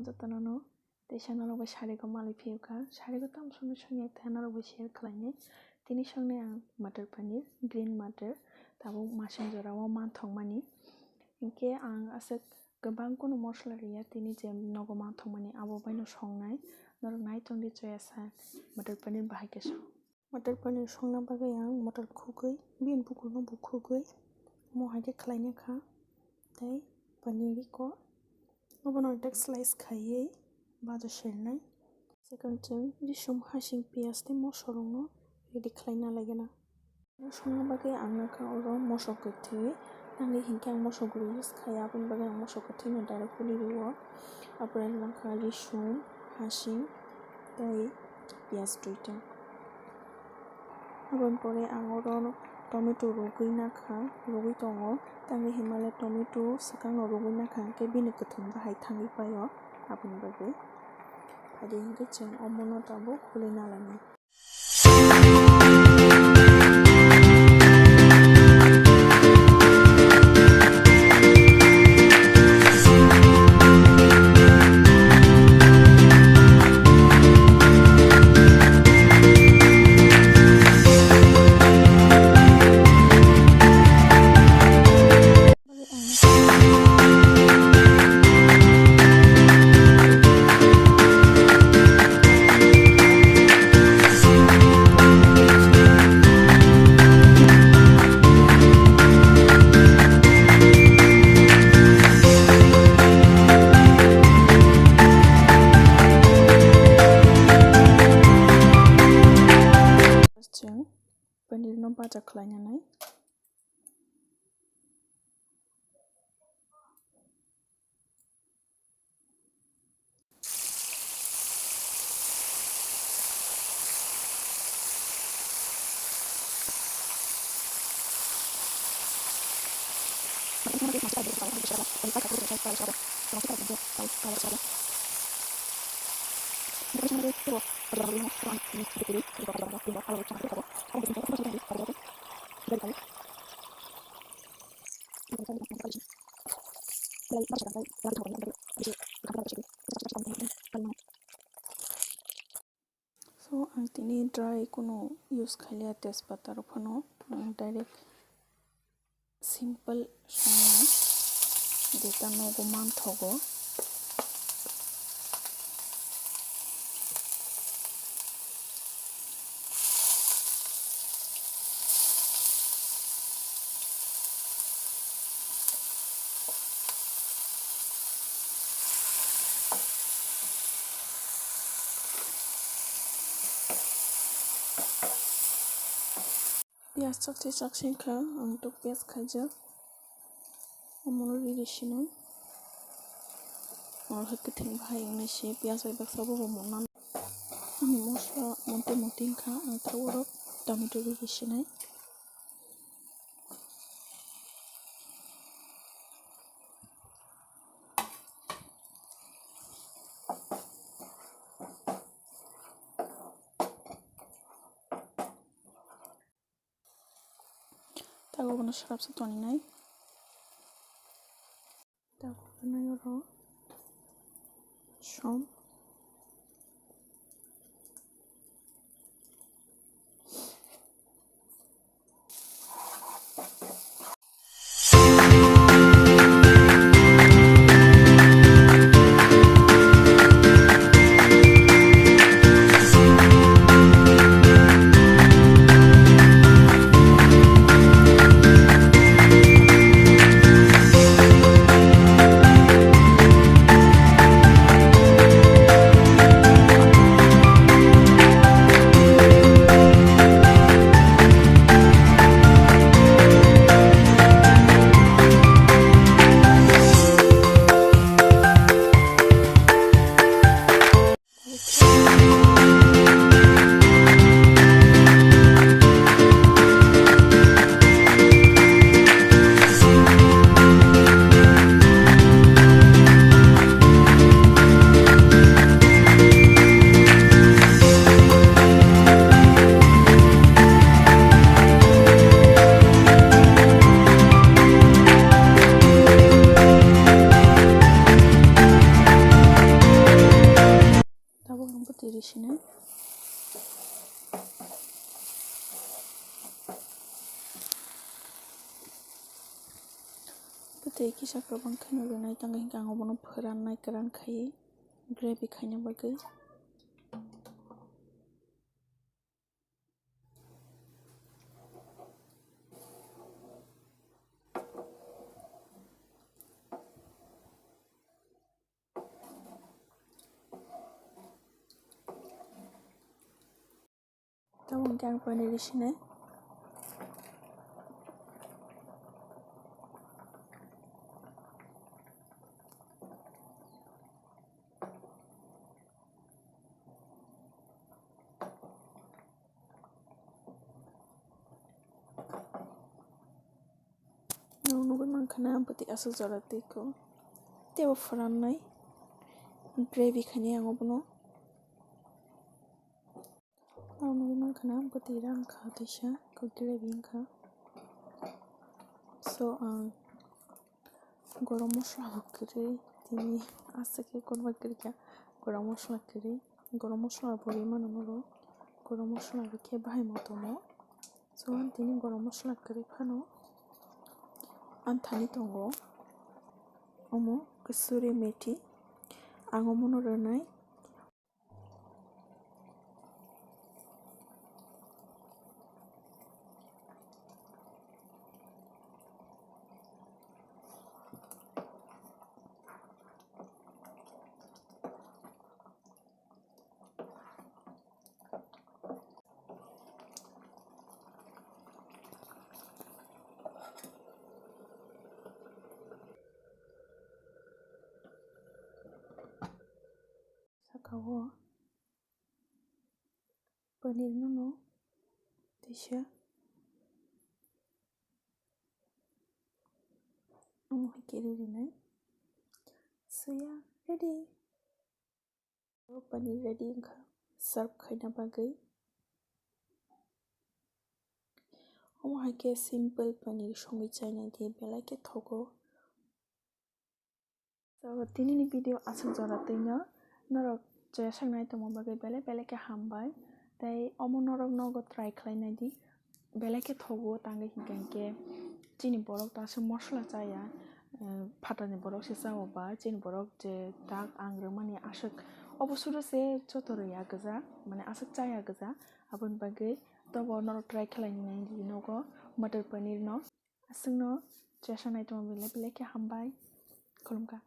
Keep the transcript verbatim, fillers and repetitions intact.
Jotono no teisa norok bai sarigo malai phiyokha, sarigo tamo songwi songya tei norok bai share khlainai. Tini songnai ang matar paneer, green matar, tabuk masing jora o manthokmani. Hinkhe ang aswk kwbang kunu mosla rwya, tini je nogo manthokmani abo baino songnai. Norok nai tongdi choya sak matar paneer bahai khe song. Matar paneer songna bagwi ang matar khugwi, bini bukurno bo khugwi, omo hai khe khlaina kha. Tei paneer riko obono tak slice khaiwi baja sernai. Second chwng risum, hasing, piyaj tei mosorokno ready khlaina laigana. Songna bagwi ang nokha oro mosok kwthwi, tamni hinkhe ang mosok guru use khaiya, aboni bagwi ang mosok kwthwino direct holi rwo. Apore ang nokha risum, hasing tei piyaj duita. Aboni pore ang oro tomato rwgwi nakha, rwgwi tongo, tamni hinmale tomato swkangno rwgwi nakha, hinkhe bini kwthwng bahai thangwi paio, aboni bagwi. Phaidi hinkhe chwng omono tabuk holi nalainai. Chwng paneer no baja khlainani. So, ang tini dry kunu use khailiya tejpata rok phano, ang direct simple songna jeta nogo manthogo. Piyaj chakse chakse wngkha, ang tok piyaj khaijak. Omono riri sinai. Oro hai kwthwng bahai wngnai se piyaj bai baksa bo bo mwnna. Ani mosla monte monte wngkha, ang tabuk oro tomato riri sinai. Tabuk bono swrapsa toninai. Tabuk bono oro som. Iri sini. Bwtwi kisa kwbang kheno rwnai, tangwi hwnkhe ang obono phwrannai kwran khaiwi gravy khaina bagwi. Tabuk hwnkhe ang paneer ri sinai. Ang nugwi mankha na bwtwi aswk jora twi kho. Teibo phwrannai gravy khainai ang obono. Ang nugwi mankha na bwtwi rang kha teisa kho gravy wngkha. So ang gorom mosla bo kwrwi tini aswk khe korma kwrwi kha gorom mosla kwrwi. Gorom mosla bo rwi mano norok gorom mosla rwkhe bahai motomo. So ang tini gorom mosla kwrwi phano ang thani tongo. Omo kasuri methi ang omono rwnai. Saka o paneer no no teisa omo hai khe rinai suya ready. Paneer ready wngkha serve khaina bagwi. Omo hai khe simple paneer songwi chainai di belai khe thogo. So, tinini video aswk jora twino norok chaya sangnai tongma bagwi belai belai khe hambai. Tei omo norok nogo try khlai nai di. Belai khe thogo tangwi hinkhe hinkhe chini borok ta aswk mosla chaya, eh, phatani borok se chao ba chini borok je tak ang rwmani aswk obo sudo se joto rwya gwja, mane aswk chaya gwja. Aboni bagwi tobo norok try khlai nai di nogo matar paneer no. Aswkno chaya sangnai tongma belai belai khe hambai. Khulumkha.